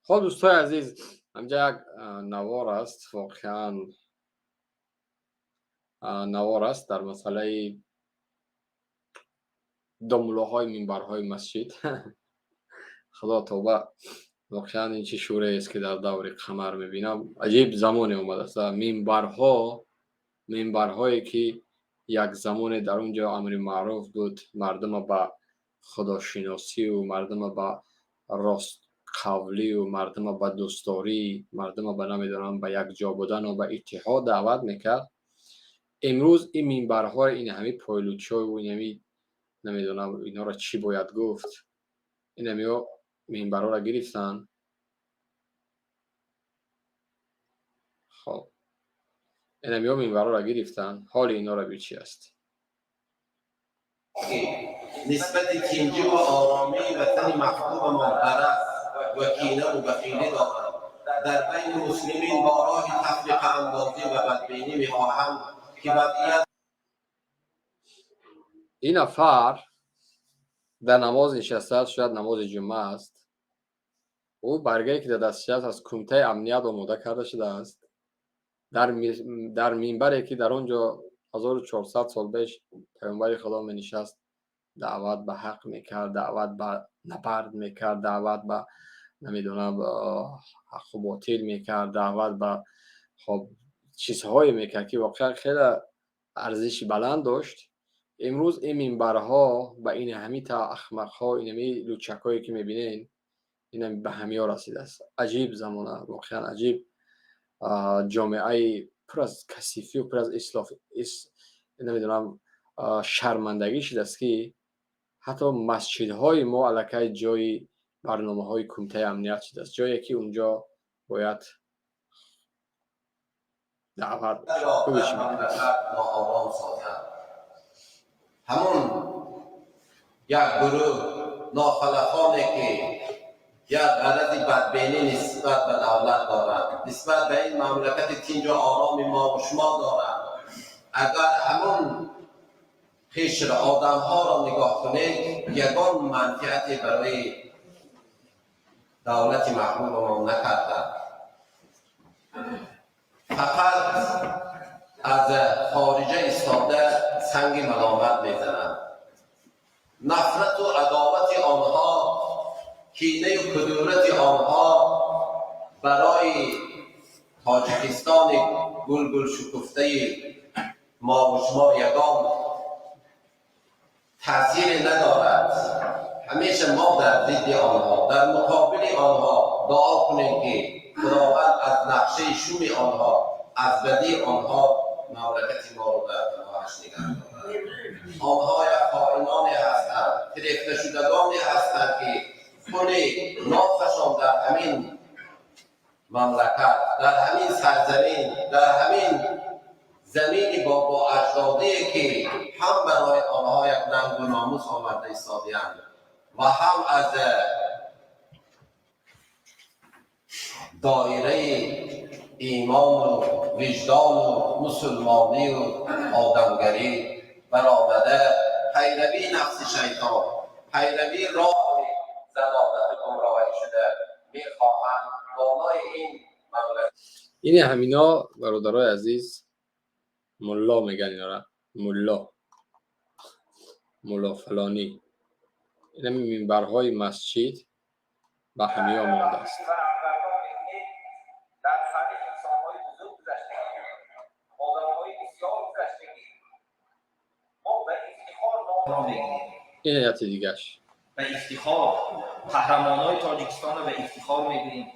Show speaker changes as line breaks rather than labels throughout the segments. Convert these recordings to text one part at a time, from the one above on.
Хоб, дӯстои азиз, ҳамҷа як навор аст, воқеан навор аст дар масъалаи домуллоҳои минбарҳои масҷид. Худо тавба, воқеан ин чӣ шӯреест, ки дар даври қамар мебинам. Аҷиб замоне омадааст. Минбарҳо, минбарҳое ки як замоне дар он ҷо амри маъруф буд, мардума ба худошиносию, мардума ба ростқавлию, мардума ба дӯстдорӣ, мардума ба, намедонам, ба якҷо будану ба иттиҳод даъват мекард, имрӯз ин минбарҳои ин ҳами пойлучою ин ҳами, намедонам, инҳоро чӣ бояд гуфт, ин ҳамиҳо минбарҳоро гирифтанд. Хоб, ин ҳамиҳо минбарҳоро гирифтанд. Ҳоли инҳоро би чӣ аст.
Нисбати тинҷӣ ва оромии ватани маҳбубамон ғараз ва кинаву бахилӣ доранд. Дар байни муслимин бо роҳи тафриқаандозӣ ва бадбинӣ мехоҳанд, ки вазъият
Ин нафар дар намоз нишастааст, шояд намози ҷумъа аст. Ӯ баргае, ки дар дасташ аст, аз Кумитаи амният омода карда шудааст. Дар минбаре, ки дар он ҷо 1400 сол пеш Паёмбари Худо менишаст, даъват ба ҳақ мекард, даъват ба набард мекард, даъват ба, намедонам, ҳаққу ботил мекард, даъват ба, хоб, чизҳое мекард, ки воқеан хеле арзиши баланд дошт. Имрӯз ин минбарҳо ба ин ҳами та ахмақҳо, ин ҳами лучакҳое, ки мебинед, ин ба ҳамиҳо расидааст. Аҷиб замона, воқеан аҷиб ҷомеаи пур аз касифию пур аз ислоф, намедонам, шармандагӣ шудааст, ки ҳатто масҷидҳои мо аллакай ҷои барномаҳои Кумитаи амният шудааст, ҷое ки унҷо бояд даъват бошад.
Ноором созанд. Ҳамон як гурӯҳ нохалафоне, ки як ғарази бадбинӣ нисбат ба давлат доранд, нисбат ба ин мамлакати тинҷу ороми мову шумо доранд, агар ҳамон қишр одамҳоро нигоҳ кунед, ягон манфиате барои давлати маҳбубамон накарданд. Фақат аз хориҷа истода санги маломат мезананд. Нафрату адовати онҳо, кинаю кудурати онҳо барои Тоҷикистони гулгулшукуфтаи мову шумо ягон таъсире надорад. Ҳамеша мо дар зидди онҳо, дар муқобили онҳо дуо кунем, ки Худованд аз нақшаи шуми онҳо, аз бадии онҳо мамлакати моро дар паноҳаш нигаҳ дорад. Онҳо як хоиноне ҳастанд, фирефташудагоне ҳастанд, ки хуни нофашон дар ҳамин мамлакат, дар ҳамин сарзамин, дар ҳамин замини бобо аҷдодие, ки ҳам барои онҳо як нангу номус оварда истодиянд ва ҳам аз доираи имону виҷдону мусулмонию одамгарӣ баромада, пайравии нафси шайтон, пайравии роҳи залолату гумроҳӣ шуда, мехоҳанд болои ин мамлакат
Ини ҳамино, бародарои азиз, мулло мегӯянд инора, мулло, мулло фалонӣ. Инами минбарҳои масҷид ба ҳамиё мондааст.
Дар таърих инсонҳои бузург гузаштагӣ, одамҳои бисёр гузаштагӣ. Мо ба ифтихор ном мегирем.
Ин яти дигаш.
Ба ифтихор қаҳрамонҳои Тоҷикистонро ба ифтихор мегирем.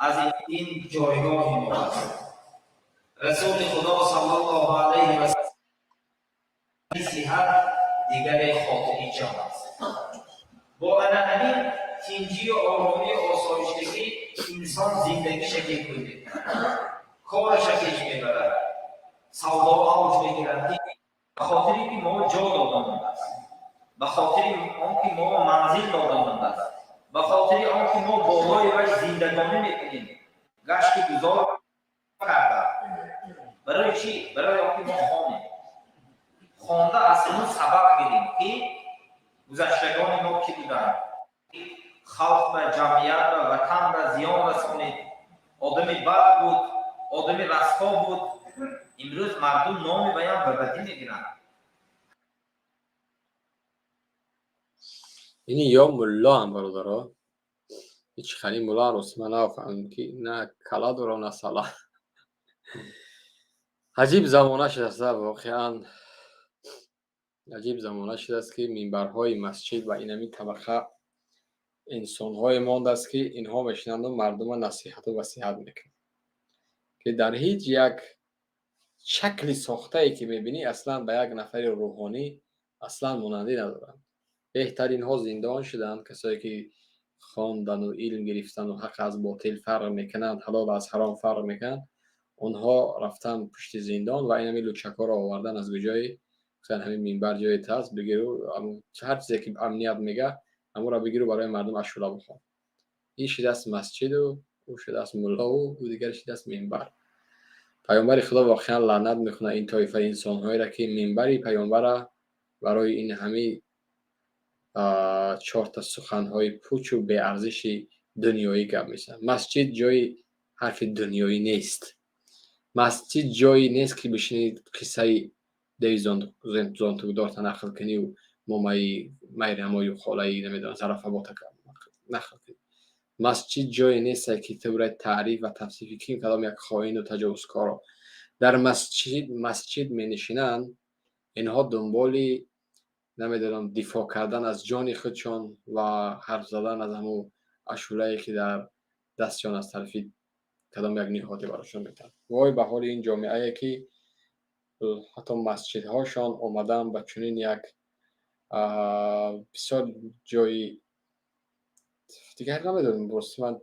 Аз ин ҷойгоҳи мо аст. Расули Худо саллаллоҳу алайҳи ва сиҳат дигаре хотири ҷон аст. Бо ана ҳамин тинҷию оромию осоиштагӣ инсон зиндагиша бекул мекунад, кораша пеш мебарад, савдо авҷ мегирад. Ба хотире ки мо ҷо дода мондааст, ба хотири он ки мо манзил дода мондааст, ба хотири он ки мо болои вай зиндагонӣ мекунем, гашту гузор карда. Барои чӣ? Барои он ки мо хонем, хонда аз ҳамун сабаб гирем, ки гузаштагони мо кӣ буданд. Халқ ба, ҷамъият ба, ватан ба зиён расонид, одами бад буд, одами расво буд. Имрӯз мардум номи ваям ба бадӣ мегиранд.
Ини ё муллоам, бародаро, ҳеҷ хали мулла рости ман нафаҳмидам, ки на кала дора, на сала. Аҷиб замона шудааст, воқеан аҷиб замона шудааст, ки минбарҳои масҷид ва инами табақа инсонҳое мондааст, ки инҳо мешинанду мардума насиҳату васиҳат мекунанд, ки дар ҳеҷ як шакли сохтае, ки мебинӣ, аслан ба як нафари рӯҳонӣ аслан монандӣ надоранд. Беҳтаринҳо зиндон шуданд, касое ки хондану илм гирифтану ҳақ аз ботил фарқ мекунанд, ҳалол аз ҳаром фарқ мекунанд, онҳо рафтан пушти зиндон ва инами лучакҳоро овардан аз куҷои, масалан, ҳамин минбар ҷои таст бигиру, ҳар чизе ки амният мега, ҳамонро бигиру барои мардум ашула бихон. Ин шудааст масҷиду, ӯ шудааст муллову, ӯ дигар шудааст минбар. Паёмбари Худо воқеан лаънат мекунад ин тоифаи инсонҳоеро, ки минбари паёмбара барои ин ҳами чорта суханҳои пучу беарзиши дунёӣ гап мезананд. Масҷид ҷои ҳарфи дунёӣ нест. Масҷид ҷое нест, ки бишинӣ, қиссаи деви зонтугдорта нақл кунию момаи майрамою холаи, намедонам, зарафабота нақл кунӣ. Масҷид ҷое нест, ки ту барои таъриф ва тавсифи ким кадом як хоину таҷовузкоро дар масҷид менишинанд. Инҳо дунболи, намедонам, дифоъ кардан аз ҷони худшон ва ҳарф задан аз ҳамун ашулае, ки дар дастшон аз тарафи кадом як ниҳоде барошон метавад. Вой ба ҳоли ин ҷомеае, ки ҳатто масҷидҳошон омадан ба чунин як бисёр ҷои дигар. Намедонам, рости ман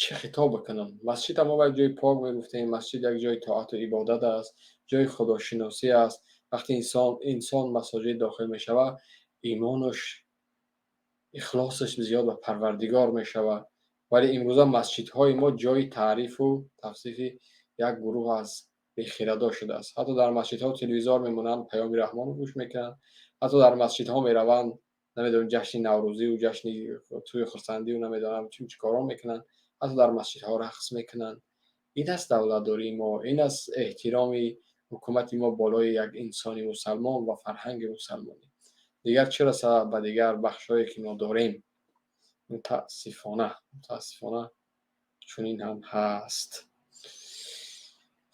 чӣ хитоб бикунам. Масҷид мо як ҷои пок мегуфтем, масҷид як ҷои тоату ибодат аст, ҷои худошиносӣ аст. Вақте инсон масоҷид дохил мешавад, имонаш, ихлосаш зиёд ба Парвардигор мешавад. Вале имрӯза масҷидҳои мо ҷои таърифу тавсифи як гурӯҳ аз бехирадо шудааст. Ҳатто дар масҷидҳо телевизор мемонанд, Паёми Раҳмонро гӯш мекунанд. Ҳатто дар масҷидҳо мераванд, намедонам, ҷашни наврӯзию ҷашни тӯи хурсандию, намедонам, чӣ чӣ корҳо мекунанд. Ҳатто дар масҷидҳо рақс мекунанд. Ин аст давлатдории мо, ин аст эҳтироми ҳукумати мо болои як инсони мусалмон ва фарҳанги мусалмонӣ. Дигар чӣ расад ба дигар бахшҳое, ки мо дорем? Мутаассифона, мутаассифона, чунин ҳам ҳаст.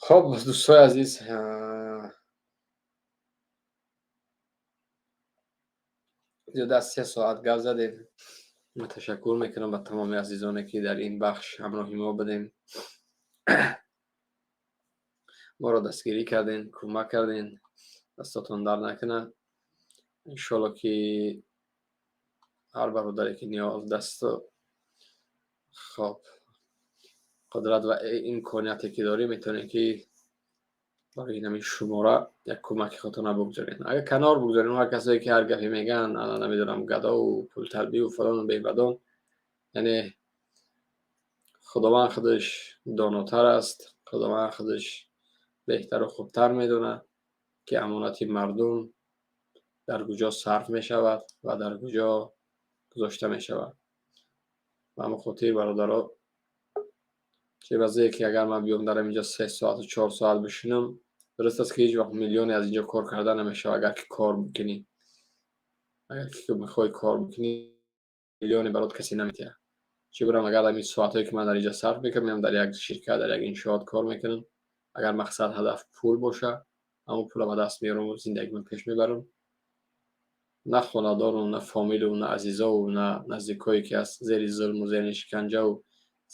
Хоб, дӯстои азиз, зиёда аз 3 соат гап задем. Ман ташаккур мекунам ба тамоми азизоне, ки дар ин бахш ҳамроҳи мо будем, моро дастгирӣ кардем, кӯмак кардем. Дастотон дард накунад. Иншоалло, ки ҳар бародаре, ки ниёз дасту хоб қудрат ва имконияте ки дорӣ, метавонед, ки барои ин шумора як кӯмаки худтона бигзоред. Агар канор бигзорем ҳар касое, ки ҳар гапе мегӯянд, ана, намедонам, гадову пулталбиву фалону бебадон, яъне Худованд худаш донотар аст, Худованд худаш беҳтару хубтар медонад, ки амонати мардум дар куҷо сарф мешавад ва дар куҷо гузошта мешавад. Ба ҳамин хотир, бародаро, чӣ вазъе ки агар ман биём дар инҷо 3 соату 4 соат бишинам, дуруст аст, ки ҳеҷ вақт миллионе аз инҷо кор карда намешавад. Агар ки кор бикунӣ, агар ки мехоҳӣ кор бикунӣ, миллионе барот касе наметиҳад. Чӣ бурам, агар ҳамин соатҳое, ки ман дар инҷо сарф мекунам, меам дар як ширкат, дар як иншоот кор мекунам. Агар мақсад, ҳадаф пул боша, ҳамон пулро ба даст меорам, зиндагима пеш мебарам. На хонадору, на фомилу, на азизову, на наздикое, ки аз зери зулму зери шиканҷаву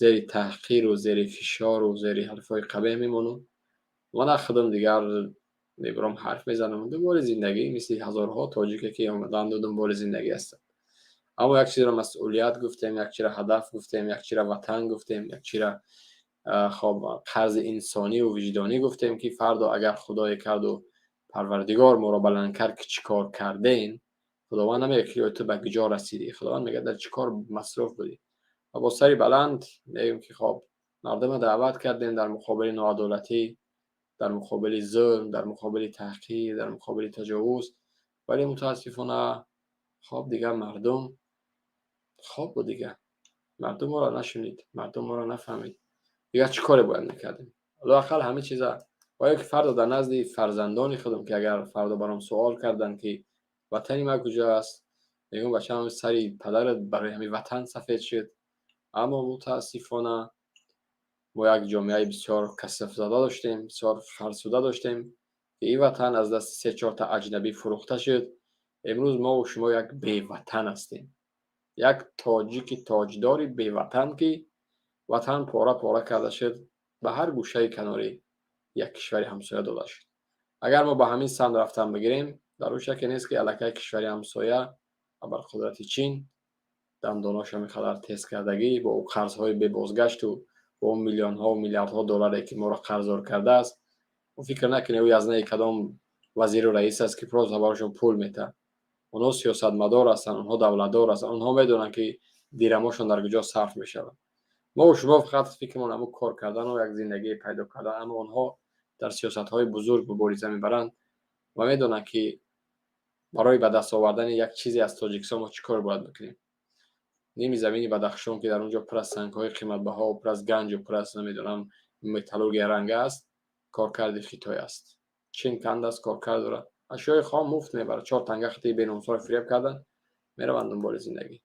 зери таҳқиру зери фишору зери ҳарфҳои қабеҳ мемонам ва на худам дигар мебурам, ҳарф мезанам, дунболи зиндагӣ, мисли ҳазорҳо тоҷике, ки омаданду дунболи зиндагӣ ҳастанд. Аммо як чизро масъулият гуфтем, як чиро ҳадаф гуфтем, як чиро ватан гуфтем, як чиро, хоб, қарзи инсонию виҷдонӣ гуфтем, ки фардо агар Худое карду Парвардигор моро баланд кард, ки чӣ кор кардем? Худованд намегӯяд, ки ту ба куҷо расидӣ. Худованд мегӯяд, дар чӣ кор масруф будӣ? Ва бо сари баланд мегӯем, ки хоб, мардумро даъват кардем дар муқобили ноадолатӣ, дар муқобили зулм, дар муқобили таҳқир, дар муқобили таҷовуз. Вале мутаассифона, хоб, дигар мардум хоб буд дигар. Мардум моро нашунид, мардум моро нафаҳмид. Дигар чӣ коре бояд мекардем? Лоақал ҳамин чиза оё ки фардо дар назди фарзандони худам, ки агар фардо баром суол карданд, ки ватани ман куҷо аст, мегӯям: «Бачаам, сари падарат барои ҳамин ватан сафед шуд». Аммо мутаассифона мо як ҷомеаи бисёр касифзада доштем, бисёр фарсуда доштем, ки ин ватан аз дасти се чорта аҷнабӣ фурӯхта шуд. Имрӯз мову шумо як беватан ҳастем, як тоҷики тоҷдори беватан, ки ватан пора пора карда шуд, ба ҳар гӯшаи канори як кишвари ҳамсоя дода шуд. Агар мо ба ҳамин самт рафтан бигирем, дар ӯ шаке нест, ки аллакай кишвари ҳамсоя, абарқудрати Чин, дандонош ҳамин қадар тез кардагӣ, бо қарзҳои бебозгашту бо миллионҳо миллиардҳо долларе, ки моро қарздор кардааст. Фикр накунед, ӯ язнаи кадом вазиру раис аст, ки просто барошон пул метаҳад. Онҳо сиёсатмадор ҳастанд, онҳо давлатдор ҳастанд, онҳо медонанд, ки дирамошон дар куҷо сарф мешавад. Мо шумо фақат фикрмон ҳамун кор кардану як зиндагие пайдо кардан, аммо онҳо дар сиёсатҳои бузург мубориза мебаранд ва медонанд, ки барои ба даст овардани як чизе аз Тоҷикистон мо чӣ кор бояд бикунем. Ними замини Бадахшон, ки дар он ҷо пур аз сангҳои қиматбаҳо, пур аз ганҷу пур аз, намедонам, металлургия ранга аст, коркарди Хитой аст. Чин кандааст, коркард дорад, ашёи хом муфт мебарад. Чор танга хати беномусҳоро фиреб кардан, мераванд дунболи зиндагӣ.